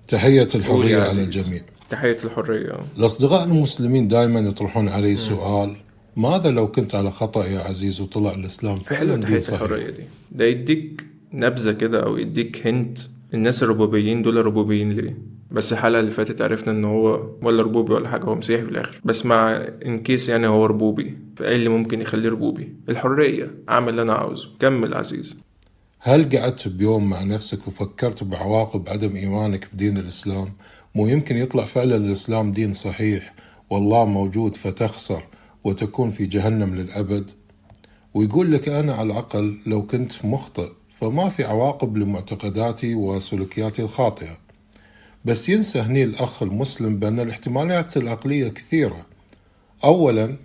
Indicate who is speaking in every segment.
Speaker 1: تحية
Speaker 2: قول يا
Speaker 1: الحرية على
Speaker 2: عزيز.
Speaker 1: الجميع.
Speaker 2: تحية الحرية.
Speaker 1: الأصدقاء المسلمين دائما يطرحون علي سؤال: ماذا لو كنت على خطأ يا عزيز وطلع الإسلام
Speaker 2: حلو
Speaker 1: فعلا دين
Speaker 2: تحية
Speaker 1: صحيح؟
Speaker 2: الحرية دي، ده يديك نبذة كده أو يديك هنت الناس الربوبيين دول ربوبيين ليه. بس الحلقة اللي فاتت عرفنا إن هو ولا ربوبي ولا حاجة، هو مسيحي في الآخر، بس مع إن كيس يعني هو ربوبي، فإيه اللي ممكن يخليه ربوبي؟ الحرية، أعمل اللي أنا عاوزه. كمل عزيز.
Speaker 1: هل قعدت بيوم مع نفسك وفكرت بعواقب عدم إيمانك بدين الإسلام؟ مو يمكن يطلع فعلا الإسلام دين صحيح والله موجود فتخسر وتكون في جهنم للأبد؟ ويقول لك أنا على الأقل لو كنت مخطئ فما في عواقب لمعتقداتي وسلوكياتي الخاطئة. بس ينسى هني الأخ المسلم بأن الاحتمالات العقلية كثيرة. أولا،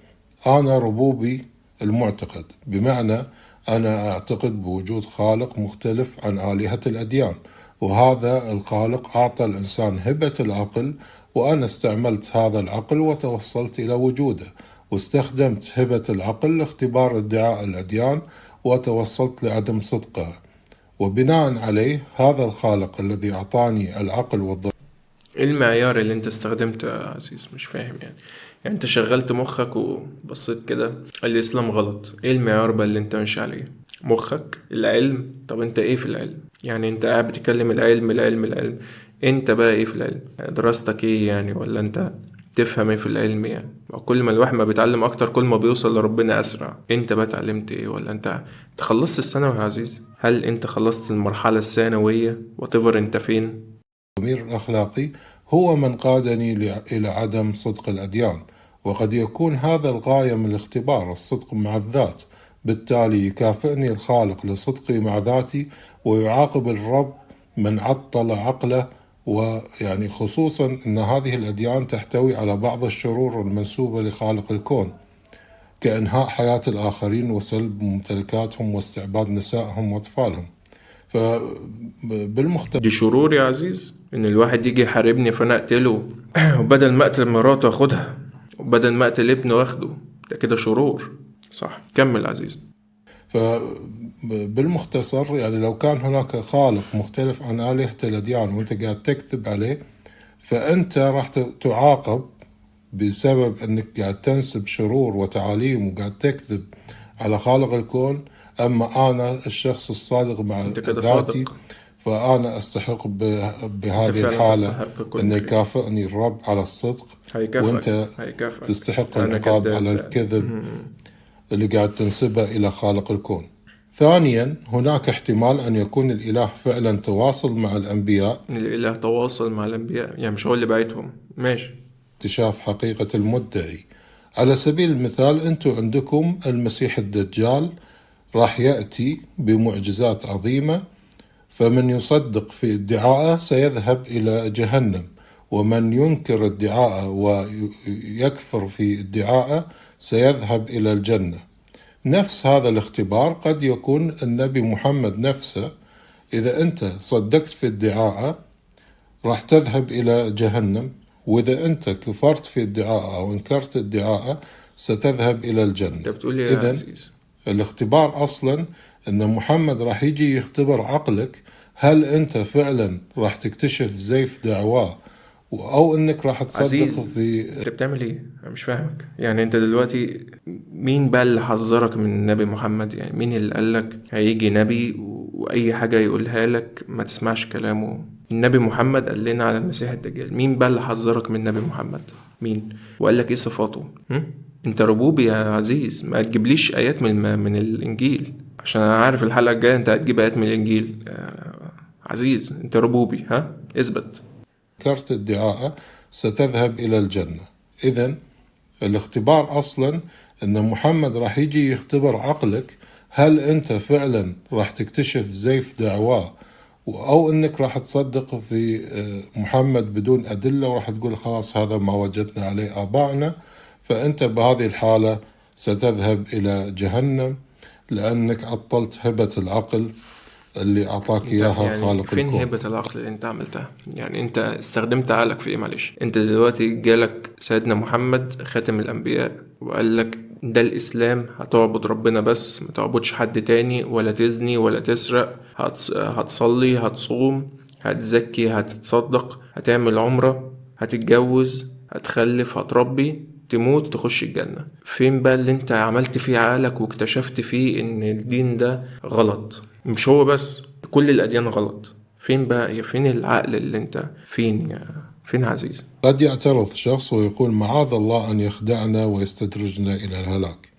Speaker 1: أنا ربوبي المعتقد، بمعنى أنا أعتقد بوجود خالق مختلف عن آلهة الأديان، وهذا الخالق أعطى الإنسان هبة العقل، وأنا استعملت هذا العقل وتوصلت إلى وجوده، واستخدمت هبة العقل لاختبار ادعاء الأديان وتوصلت لعدم صدقها، وبناء عليه هذا الخالق الذي أعطاني العقل والضمير.
Speaker 2: ايه المعيار اللي انت استخدمته يا عزيز؟ مش فاهم يعني. يعني انت شغلت مخك وبصيت كده الاسلام غلط، ايه المعيار بقى اللي انت ماشي عليه؟ مخك؟ العلم؟ طب انت ايه في العلم؟ يعني انت قاعد بتتكلم العلم العلم العلم، انت بقى ايه في العلم؟ دراستك ايه يعني؟ ولا انت تفهم ايه في العلم يعني؟ كل ما الواحد ما بيتعلم اكتر كل ما بيوصل لربنا اسرع. انت بقى اتعلمت ايه؟ ولا انت خلصت الثانوي يا عزيز؟ هل انت خلصت المرحلة الثانوية؟ whatever انت فين؟
Speaker 1: الأخلاقي هو من قادني إلى عدم صدق الأديان، وقد يكون هذا الغاية من الاختبار، الصدق مع الذات. بالتالي يكافئني الخالق لصدقي مع ذاتي، ويعاقب الرب من عطل عقله. ويعني خصوصا أن هذه الأديان تحتوي على بعض الشرور المنسوبة لخالق الكون، كإنهاء حياة الآخرين وسلب ممتلكاتهم واستعباد نسائهم وأطفالهم. فبالمختصر
Speaker 2: دي شرور يا عزيز، إن الواحد يجي يحاربني فأنا أقتله، وبدل ما أقتل مراته أخدها، وبدل ما أقتل ابنه أخده، ده كده شرور صح؟ كمل عزيز.
Speaker 1: فبالمختصر يعني لو كان هناك خالق مختلف عن آلهة الأديان وأنت قاعد تكذب عليه، فأنت راح تعاقب بسبب أنك قاعد تنسب شرور وتعاليم وقاعد تكذب على خالق الكون. أما أنا الشخص الصادق مع
Speaker 2: أنت كده
Speaker 1: ذاتي
Speaker 2: صادق.
Speaker 1: فأنا أستحق بهذه
Speaker 2: أنت فعلاً
Speaker 1: الحالة
Speaker 2: تستحق كل
Speaker 1: أن
Speaker 2: خير.
Speaker 1: يكافئني الرب على الصدق، وأنت
Speaker 2: هيكافئك.
Speaker 1: تستحق
Speaker 2: أنا
Speaker 1: العقاب
Speaker 2: كذاب
Speaker 1: على
Speaker 2: فعلاً.
Speaker 1: الكذب اللي قاعد تنسبه إلى خالق الكون. ثانيا، هناك احتمال أن يكون الإله فعلا تواصل مع الأنبياء.
Speaker 2: الإله تواصل مع الأنبياء، يعني مش هو اللي بعتهم، ماشي.
Speaker 1: اكتشاف حقيقة المدعي. على سبيل المثال، أنتم عندكم المسيح الدجال راح يأتي بمعجزات عظيمة، فمن يصدق في ادعائه سيذهب إلى جهنم، ومن ينكر ادعائه ويكفر في ادعائه سيذهب إلى الجنة. نفس هذا الاختبار قد يكون النبي محمد نفسه، إذا أنت صدقت في ادعائه راح تذهب إلى جهنم، وإذا أنت كفرت في ادعائه أو أنكرت ادعائه ستذهب إلى الجنة.
Speaker 2: أنت بتقول إيه يا
Speaker 1: إذن
Speaker 2: عزيز؟
Speaker 1: الاختبار أصلا أن محمد راح يجي يختبر عقلك، هل أنت فعلا راح تكتشف زيف دعواه أو أنك راح تصدق
Speaker 2: عزيز،
Speaker 1: في
Speaker 2: أنت بتعمل إيه؟ أنا مش فاهمك. يعني أنت دلوقتي مين بقى اللي حذرك من النبي محمد؟ يعني مين اللي قالك هيجي نبي وأي حاجة يقولها لك ما تسمعش كلامه؟ النبي محمد قال لنا على المسيح الدجال. مين بقى اللي حذرك من النبي محمد؟ مين؟ وقال لك إيه صفاته؟ أنت ربوبي يا عزيز، ما تجيبليش آيات من الإنجيل، عشان أنا عارف الحلقة الجاية أنت هتجيب آيات من الإنجيل. عزيز أنت ربوبي، ها؟ اثبت.
Speaker 1: كرت ادعاءه ستذهب إلى الجنة. إذن الاختبار أصلا أن محمد راح يجي يختبر عقلك، هل أنت فعلا راح تكتشف زيف دعواه أو أنك راح تصدق في محمد بدون أدلة وراح تقول خلاص هذا ما وجدنا عليه آبائنا. فأنت بهذه الحالة ستذهب إلى جهنم، لأنك عطلت هبة العقل اللي أعطاك
Speaker 2: أنت
Speaker 1: إياها
Speaker 2: يعني
Speaker 1: خالق
Speaker 2: فين
Speaker 1: الكون.
Speaker 2: هبة العقل اللي أنت عملتها؟ يعني أنت استخدمت عقلك في إيه؟ معلش، أنت دلوقتي جالك سيدنا محمد خاتم الأنبياء وقال لك ده الإسلام، هتعبد ربنا بس، ما تعبدش حد تاني، ولا تزني ولا تسرق، هتصلي، هتصوم، هتزكي، هتتصدق، هتعمل عمرة، هتتجوز، هتخلف، هتربي، تموت، تخش الجنة. فين بقى اللي انت عملت فيه عقلك واكتشفت فيه ان الدين ده غلط؟ مش هو بس، كل الأديان غلط. فين بقى، فين العقل اللي انت فين يا فين عزيز؟
Speaker 1: قد يعترض شخص ويقول معاذ الله أن يخدعنا ويستدرجنا إلى الهلاك،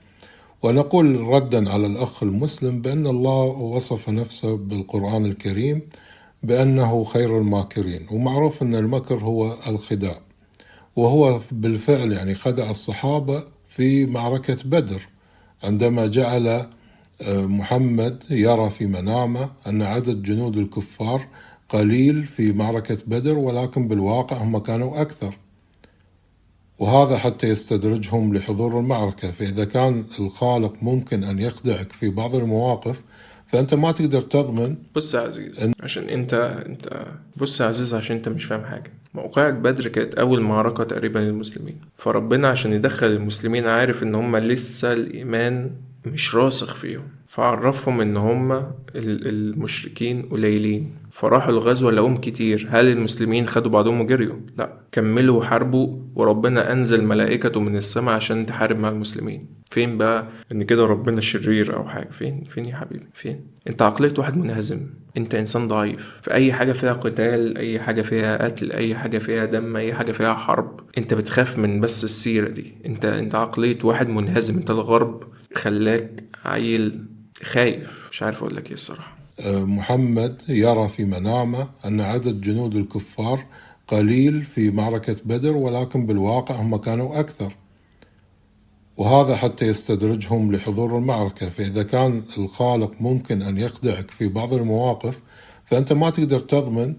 Speaker 1: ونقول ردا على الأخ المسلم بأن الله وصف نفسه بالقرآن الكريم بأنه خير الماكرين، ومعروف أن المكر هو الخداع، وهو بالفعل يعني خدع الصحابة في معركة بدر عندما جعل محمد يرى في منامه أن عدد جنود الكفار قليل في معركة بدر، ولكن بالواقع هم كانوا أكثر، وهذا حتى يستدرجهم لحضور المعركة. فإذا كان الخالق ممكن أن يخدعك في بعض المواقف فأنت ما تقدر تضمن.
Speaker 2: بص يا عزيز عشان انت بص يا عزيز عشان انت مش فاهم حاجة. موقعة بدر كانت أول معركة تقريبا للمسلمين، فربنا عشان يدخل المسلمين عارف ان هم لسه الإيمان مش راسخ فيهم، فعرفهم ان هم المشركين قليلين، فراحوا الغزوة لقوم كتير. هل المسلمين خدوا بعضهم وجريوا؟ لا، كملوا وحاربوا، وربنا أنزل ملائكته من السماء عشان تحارب مع المسلمين. فين بقى ان كده ربنا شرير او حاجة؟ فين يا حبيبي؟ فين؟ انت عقلية واحد منهزم، انت انسان ضعيف في اي حاجة فيها قتال، اي حاجة فيها قتل، اي حاجة فيها دم، اي حاجة فيها حرب، انت بتخاف من بس السيرة دي. انت عقلية واحد منهزم، انت الغرب خلاك عيل خايف. مش عارف اقول لك ايه الصراحة.
Speaker 1: محمد يرى في منامه أن عدد جنود الكفار قليل في معركة بدر، ولكن بالواقع هم كانوا أكثر، وهذا حتى يستدرجهم لحضور المعركة. فإذا كان الخالق ممكن أن يخدعك في بعض المواقف فأنت ما تقدر تضمن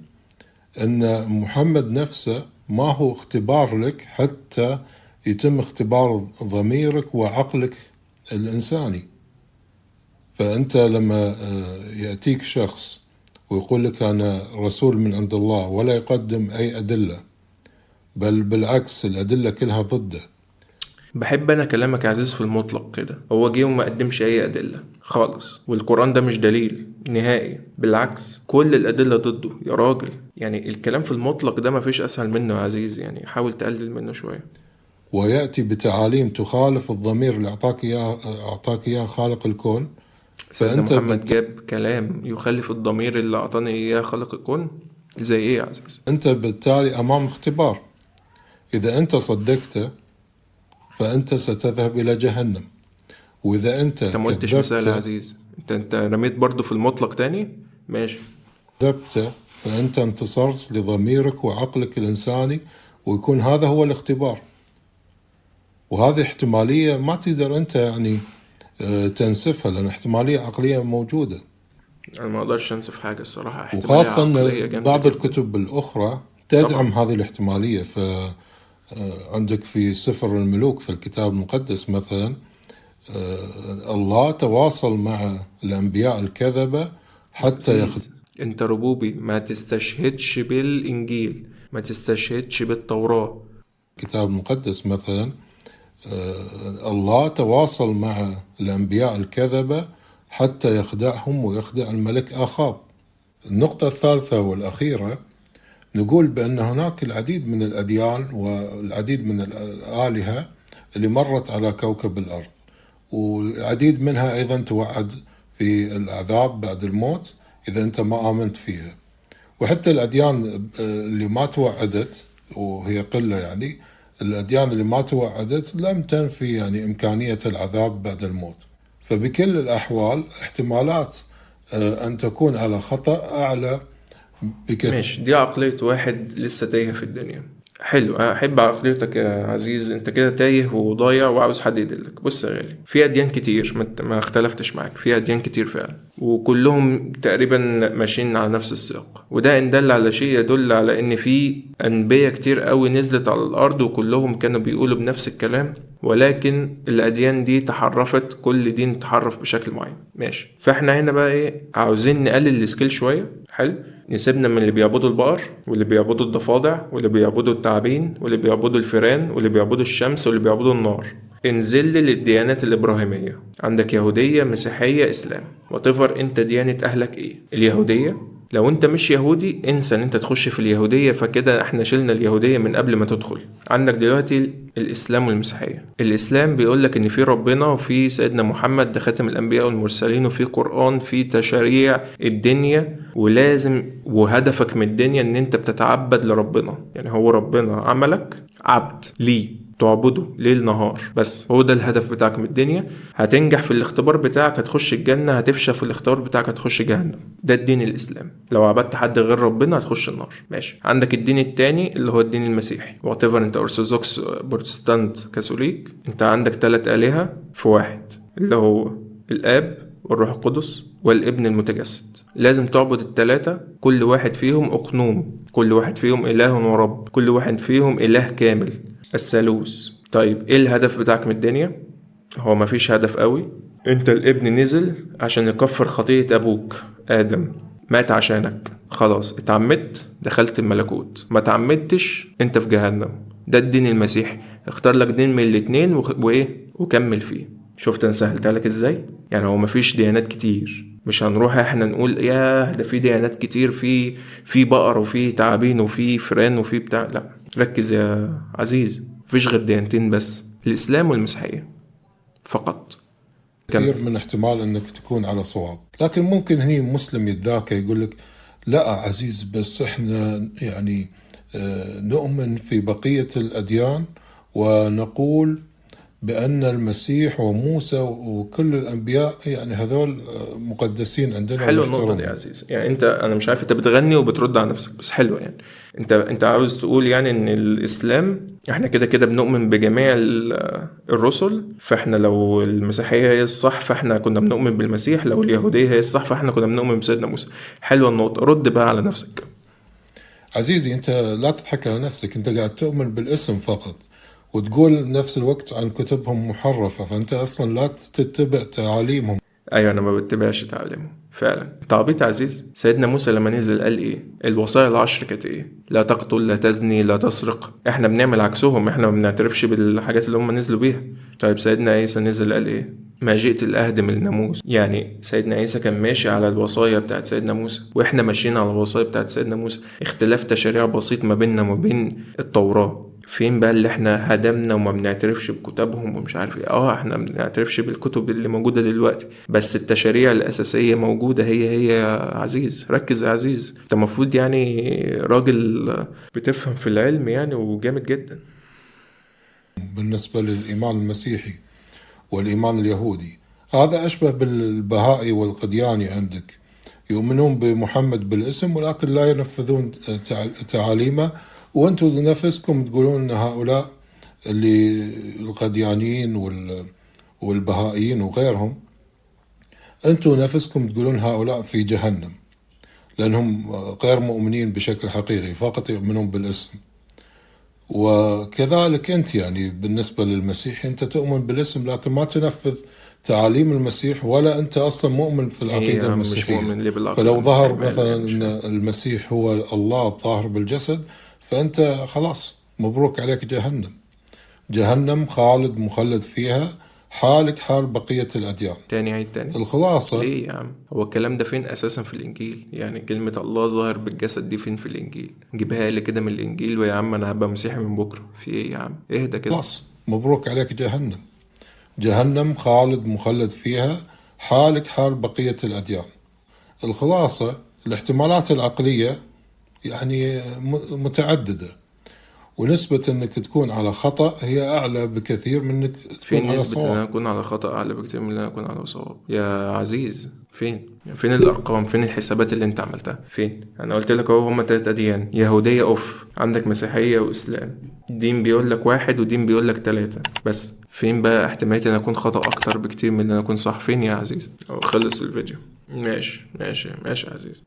Speaker 1: أن محمد نفسه ما هو اختبار لك حتى يتم اختبار ضميرك وعقلك الإنساني. فأنت لما يأتيك شخص ويقول لك أنا رسول من عند الله ولا يقدم أي أدلة، بل بالعكس الأدلة كلها ضده.
Speaker 2: بحب أنا كلامك يا عزيز في المطلق كده، هو جه وما قدمش أي أدلة خالص، والقرآن ده مش دليل نهائي، بالعكس كل الأدلة ضده يا راجل. يعني الكلام في المطلق ده ما فيش أسهل منه يا عزيز، يعني حاول تقلل منه شوية.
Speaker 1: ويأتي بتعاليم تخالف الضمير اللي أعطاك إياه خالق الكون.
Speaker 2: فأنت محمد جاب كلام يخالف الضمير اللي أعطاني إياه خالق الكون زي إيه يا عزيز؟
Speaker 1: أنت بالتالي أمام اختبار، إذا أنت صدقته فأنت ستذهب إلى جهنم، وإذا أنت
Speaker 2: ما قلتش مثال يا عزيز، أنت رميت برضو في المطلق تاني، ماشي،
Speaker 1: كذبته فأنت انتصرت لضميرك وعقلك الإنساني، ويكون هذا هو الاختبار. وهذه احتمالية ما تقدر أنت يعني تنسفها، لأن احتمالية عقلية موجودة.
Speaker 2: أنا ما أقدرش أنسف حاجة الصراحة،
Speaker 1: وخاصة أن بعض الكتب الأخرى تدعم طبعا هذه الاحتمالية. فعندك في سفر الملوك في الكتاب المقدس مثلا، الله تواصل مع الأنبياء الكذبة حتى ياخذ.
Speaker 2: أنت ربوبي، ما تستشهدش بالإنجيل، ما تستشهدش بالتوراة.
Speaker 1: الكتاب المقدس مثلا، الله تواصل مع الأنبياء الكذبة حتى يخدعهم ويخدع الملك آخاب. النقطة الثالثة والأخيرة، نقول بأن هناك العديد من الأديان والعديد من الآلهة اللي مرت على كوكب الأرض، والعديد منها أيضا توعد في العذاب بعد الموت إذا أنت ما آمنت فيها. وحتى الأديان اللي ما توعدت، وهي قلة يعني، الأديان اللي ما توعدت لم تنفي يعني إمكانية العذاب بعد الموت. فبكل الأحوال احتمالات أن تكون على خطأ أعلى بكثير.
Speaker 2: ماشي، دي عقلية واحد لسه تايه في الدنيا. حلو، أحب عقليتك يا عزيز، أنت كده تايه وضايع وعاوز حد يدلك. بص يا غالي، في أديان كتير، ما اختلفتش معاك، في أديان كتير فعلا، وكلهم تقريبا ماشيين على نفس السياق، وده إن دل على شيء يدل على إن في أنبياء كتير قوي نزلت على الأرض وكلهم كانوا بيقولوا بنفس الكلام، ولكن الأديان دي تحرفت، كل دين تحرف بشكل معين. ماشي، فإحنا هنا بقى إيه، عاوزين نقلل السكيل شوية. حلو، نسيبنا من اللي بيعبدوا البقر واللي بيعبدوا الضفادع واللي بيعبدوا التعابين واللي بيعبدوا الفيران واللي بيعبدوا الشمس واللي بيعبدوا النار. انزل للديانات الإبراهيمية، عندك يهودية، مسيحية، إسلام، whatever انت ديانة أهلك ايه. اليهودية لو انت مش يهودي انسى ان انت تخش في اليهودية، فكده احنا شلنا اليهودية من قبل ما تدخل. عندك دلوقتي الاسلام والمسيحية. الاسلام بيقول لك ان في ربنا وفي سيدنا محمد ده خاتم الانبياء والمرسلين، وفي قرآن، في تشاريع الدنيا، ولازم وهدفك من الدنيا ان انت بتتعبد لربنا. يعني هو ربنا عملك عبد ليه، تعبده ليل نهار، بس هو ده الهدف بتاعك من الدنيا. هتنجح في الاختبار بتاعك هتخش الجنة، هتفشل في الاختبار بتاعك هتخش جهنم. ده الدين الإسلام. لو عبدت حد غير ربنا هتخش النار. ماشي. عندك الدين التاني اللي هو الدين المسيحي، whatever انت أرثوذكس، بروتستانت، كاثوليك، انت عندك 3 آلهة في واحد، اللي هو الآب والروح القدس والابن المتجسد. لازم تعبد التلاتة، كل واحد فيهم أقنوم، كل واحد فيهم إله ورب، كل واحد فيهم إله كامل، الثالوث. طيب ايه الهدف بتاعك من الدنيا؟ هو مفيش هدف قوي. انت الابن نزل عشان يكفر خطية ابوك ادم، مات عشانك، خلاص اتعمدت دخلت الملكوت، ما اتعمدتش انت في جهنم. ده الدين المسيحي. اختار لك دين من الاتنين وايه وكمل فيه. شفت انا سهلتها لك ازاي؟ يعني هو مفيش ديانات كتير، مش هنروح احنا نقول ياه ده في ديانات كتير، في بقر وفي تعابين وفي فران وفي بتاع. لا، ركز يا عزيز، مفيش غير ديانتين بس، الإسلام والمسيحية فقط.
Speaker 1: كثير من احتمال أنك تكون على صواب، لكن ممكن هني مسلم يتذاكى يقول لك لا عزيز، بس احنا يعني نؤمن في بقية الأديان ونقول بأن المسيح وموسى وكل الأنبياء يعني هذول مقدسين عندنا.
Speaker 2: حلو النقطة دي يا عزيز. يعني أنت، أنا مش عارف أنت بتغني وبترد على نفسك، بس حلو. يعني أنت عاوز تقول يعني إن الإسلام إحنا كده كده بنؤمن بجميع الرسل، فإحنا لو المسيحية هي الصح فإحنا كنا بنؤمن بالمسيح، لو اليهودية هي الصح فإحنا كنا بنؤمن بسيدنا موسى. حلوة النقطة، رد بقى على نفسك.
Speaker 1: عزيزي أنت لا تضحك على نفسك، أنت قاعد تؤمن بالاسم فقط وتقول نفس الوقت عن كتبهم محرفة، فأنت أصلا لا تتبع تعاليمهم.
Speaker 2: أيوة أنا ما بتبعش تعاليمهم فعلا. أنت عبيط يا عزيز. سيدنا موسى لما نزل قال إيه؟ الوصايا العشر كانت إيه؟ لا تقتل، لا تزني، لا تسرق. إحنا بنعمل عكسهم، إحنا ما بنعترفش بالحاجات اللي هم نزلوا بيها. طيب سيدنا عيسى نزل قال إيه؟ ما جئت لأهدم الناموس. يعني سيدنا عيسى كان ماشي على الوصايا بتاعت سيدنا موسى، وإحنا ماشيين على الوصايا بتاعت سيدنا موسى. اختلاف تشريع بسيط ما بيننا وما بين التوراة. فين بقى اللي احنا هدمنا وما بنعترفش بكتبهم ومش عارف ايه؟ احنا ما بنعترفش بالكتب اللي موجودة دلوقتي، بس التشاريع الأساسية موجودة هي هي يا عزيز. ركز يا عزيز، انت المفروض يعني راجل بتفهم في العلم يعني وجامد جدا.
Speaker 1: بالنسبة للإيمان المسيحي والإيمان اليهودي، هذا أشبه بالبهائي والقدياني. عندك يؤمنون بمحمد بالاسم ولكن لا ينفذون تعاليمه، وانتم نفسكم تقولون ان هؤلاء اللي القديانيين والبهائيين وغيرهم، انتم نفسكم تقولون هؤلاء في جهنم لانهم غير مؤمنين بشكل حقيقي، فقط يؤمنون بالاسم. وكذلك انت يعني بالنسبة للمسيح، انت تؤمن بالاسم لكن ما تنفذ تعاليم المسيح، ولا انت اصلا مؤمن في العقيدة المسيحية. فلو ظهر مثلا ان المسيح هو الله الظاهر بالجسد، فانت خلاص مبروك عليك جهنم. جهنم خالد مخلد فيها، حالك حال بقية الأديان.
Speaker 2: تاني عيد تاني.
Speaker 1: الخلاصة
Speaker 2: ليه يا عم؟ هو الكلام ده فين أساسا في الإنجيل؟ يعني كلمة الله ظاهر بالجسد دي فين في الإنجيل؟ جيبها لي كده من الإنجيل ويا عم أنا هبقى مسيحي من بكرة. في إيه يا عم؟ اهدى كده.
Speaker 1: خلاص مبروك عليك جهنم. جهنم خالد مخلد فيها، حالك حال بقية الأديان. الخلاصة الاحتمالات العقلية يعني متعددة، ونسبة أنك تكون على خطأ هي أعلى بكثير من أنك تكون على صواب.
Speaker 2: نسبة أن أكون على خطأ أعلى بكثير من أن أكون على صواب يا عزيز. فين؟ فين الأرقام؟ فين الحسابات اللي أنت عملتها؟ فين؟ أنا قلت لك أهو هما 3 أديان، يهودية أوف، عندك مسيحية وإسلام. دين بيقول لك 1 ودين بيقول لك 3 بس. فين بقى احتمالية أن أكون خطأ أكتر بكتير من أن أكون صح؟ فين يا عزيز؟ أو خلص الفيديو. ماشي ماشي ماشي يا عزيز.